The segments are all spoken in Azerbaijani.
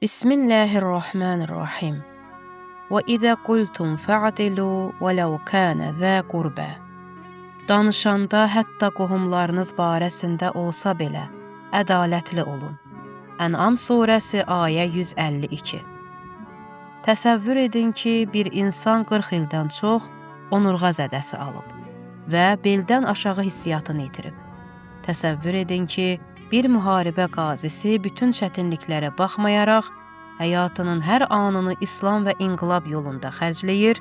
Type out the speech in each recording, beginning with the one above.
Bismillahirrahmanirrahim. Və izə qultum fa'dilu vələv kana zə qurbə. Danışanda hətta qohumlarınız barəsində olsa belə ədalətli olun. Ən'am surəsi ayə 152. Təsəvvür edin ki, bir insan 40 ildən çox onurğa zədəsi alıb və beldən aşağı hissiyatını itirib. Təsəvvür edin ki, bir müharibə qazisi bütün çətinliklərə baxmayaraq həyatının hər anını İslam və inqilab yolunda xərcləyir,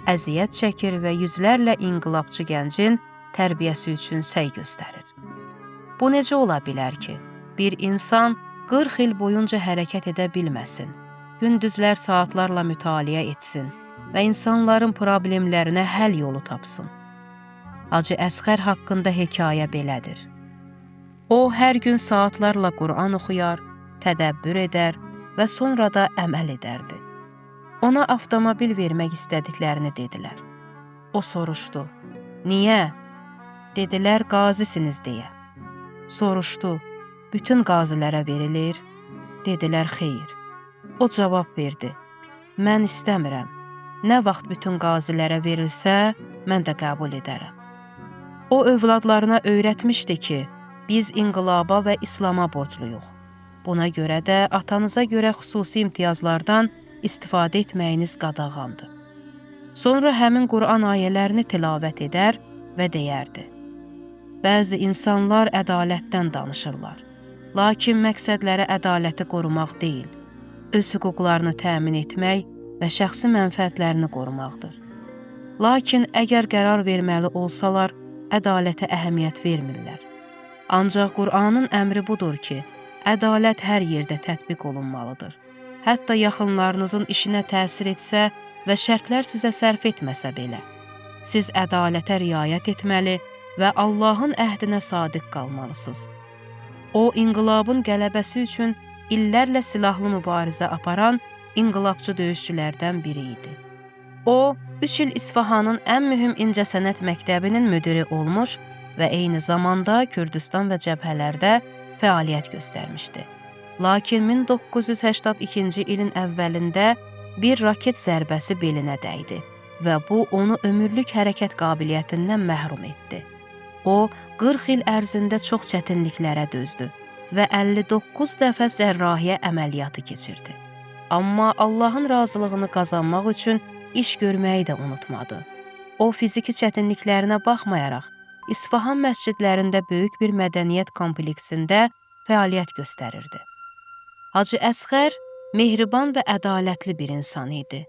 əziyyət çəkir və yüzlərlə inqilabçı gəncin tərbiyəsi üçün səy göstərir. Bu necə ola bilər ki, bir insan 40 il boyunca hərəkət edə bilməsin, gündüzlər saatlarla mütaliə etsin və insanların problemlərinə həll yolu tapsın? Hacı Əsxər haqqında hekayə belədir. O, hər gün saatlarla Quran oxuyar, tədəbbür edər və sonra da əməl edərdi. Ona avtomobil vermək istədiklərini dedilər. O soruşdu, niyə? Dedilər, qazisiniz deyə. Soruşdu, bütün qazilərə verilir? Dedilər, xeyr. O cavab verdi, mən istəmirəm. Nə vaxt bütün qazilərə verilsə, mən də qəbul edərəm. O, övladlarına öyrətmişdi ki, biz inqilaba və İslama borcluyuq. Buna görə də atanıza görə xüsusi imtiyazlardan istifadə etməyiniz qadağandır. Sonra həmin Quran ayələrini tilavət edər və deyərdi. Bəzi insanlar ədalətdən danışırlar. Lakin məqsədləri ədaləti qorumaq deyil, öz hüquqlarını təmin etmək və şəxsi mənfəətlərini qorumaqdır. Lakin əgər qərar verməli olsalar, ədalətə əhəmiyyət vermirlər. Ancaq Qur'anın əmri budur ki, ədalət hər yerdə tətbiq olunmalıdır. Hətta yaxınlarınızın işinə təsir etsə və şərtlər sizə sərf etməsə belə. Siz ədalətə riayət etməli və Allahın əhdinə sadiq qalmalısınız. O, inqilabın qələbəsi üçün illərlə silahlı mübarizə aparan inqilabçı döyüşçülərdən biri idi. O, 3 il İsfahanın ən mühüm incəsənət məktəbinin müdiri olmuş və eyni zamanda Kürdistan və cəbhələrdə fəaliyyət göstərmişdi. Lakin 1982-ci ilin əvvəlində bir raket zərbəsi belinə dəydi və bu onu ömürlük hərəkət qabiliyyətindən məhrum etdi. O, 40 il ərzində çox çətinliklərə dözdü və 59 dəfə cərrahiyyə əməliyyatı keçirdi. Amma Allahın razılığını qazanmaq üçün iş görməyi də unutmadı. O, fiziki çətinliklərinə baxmayaraq, İsfahan məscidlərində böyük bir mədəniyyət kompleksində fəaliyyət göstərirdi. Hacı Əsxər mehriban və ədalətli bir insan idi.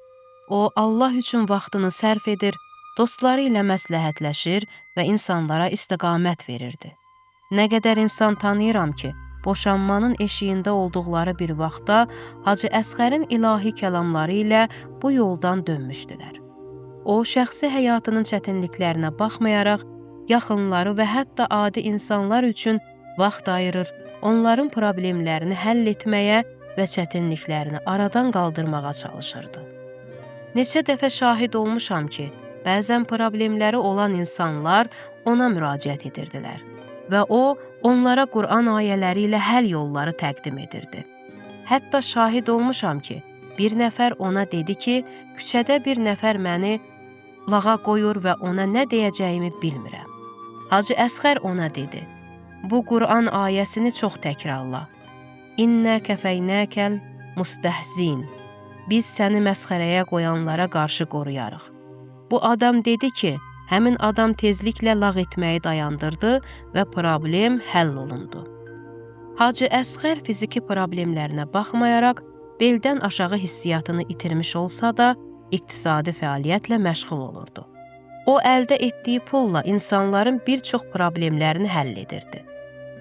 O, Allah üçün vaxtını sərf edir, dostları ilə məsləhətləşir və insanlara istiqamət verirdi. Nə qədər insan tanıyıram ki, boşanmanın eşiyində olduqları bir vaxtda Hacı Əsxərin ilahi kəlamları ilə bu yoldan dönmüşdülər. O, şəxsi həyatının çətinliklərinə baxmayaraq, yaxınları və hətta adi insanlar üçün vaxt ayırır, onların problemlərini həll etməyə və çətinliklərini aradan qaldırmağa çalışırdı. Neçə dəfə şahid olmuşam ki, bəzən problemləri olan insanlar ona müraciət edirdilər və o, onlara Quran ayələri ilə həll yolları təqdim edirdi. Hətta şahid olmuşam ki, bir nəfər ona dedi ki, küçədə bir nəfər məni lağa qoyur və ona nə deyəcəyimi bilmirəm. Hacı Əsxər ona dedi, bu Quran ayəsini çox təkrarla. İnnə kəfəynəkəl mustəhzin. Biz səni məsxərəyə qoyanlara qarşı qoruyarıq. Bu adam dedi ki, həmin adam tezliklə lağ etməyi dayandırdı və problem həll olundu. Hacı Əsxər fiziki problemlərinə baxmayaraq, beldən aşağı hissiyatını itirmiş olsa da, iqtisadi fəaliyyətlə məşğul olurdu. O, əldə etdiyi pulla insanların bir çox problemlərini həll edirdi.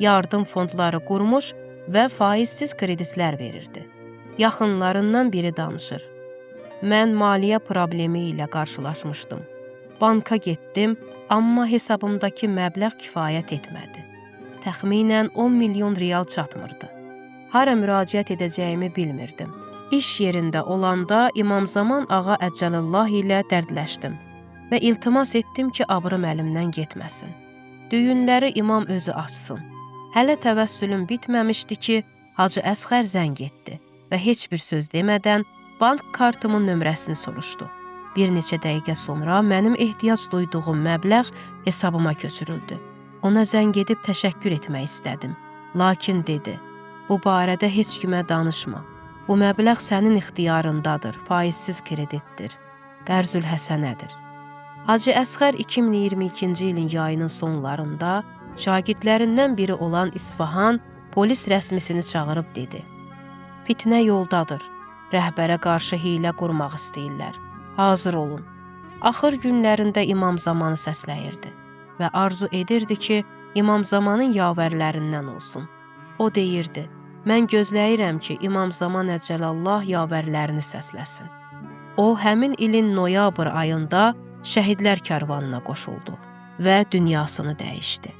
Yardım fondları qurmuş və faizsiz kreditlər verirdi. Yaxınlarından biri danışır. Mən maliyyə problemi ilə qarşılaşmışdım. Banka getdim, amma hesabımdakı məbləğ kifayət etmədi. Təxminən 10 milyon real çatmırdı. Hara müraciət edəcəyimi bilmirdim. İş yerində olanda İmamzaman ağa Əcəlullah ilə dərdləşdim və iltimas etdim ki, abrım əlimdən getməsin. Düyünləri imam özü açsın. Hələ təvəssülüm bitməmişdi ki, Hacı Əsxər zəng etdi. və heç bir söz demədən bank kartımın nömrəsini soruşdu. Bir neçə dəqiqə sonra mənim ehtiyac duyduğum məbləğ hesabıma köçürüldü. Ona zəng edib təşəkkür etmək istədim. Lakin dedi: "Bu barədə heç kimə danışma. Bu məbləğ sənin ixtiyarındadır, faizsiz kreditdir. Qərzül həsənədir." Hacı Əsğər 2022-ci ilin yayının sonlarında şagirdlərindən biri olan İsfahan polis rəsmisini çağırıb dedi: "Fitnə yoldadır. Rəhbərə qarşı hiylə qurmaq istəyirlər. Hazır olun." Axır günlərində İmam Zamanı səsləyirdi və arzu edirdi ki, İmam Zamanın yavərlərindən olsun. O deyirdi: "Mən gözləyirəm ki, İmam Zaman əcəlallah yavərlərini səsləsin." O, həmin ilin noyabr ayında şəhidlər karvanına qoşuldu və dünyasını dəyişdi.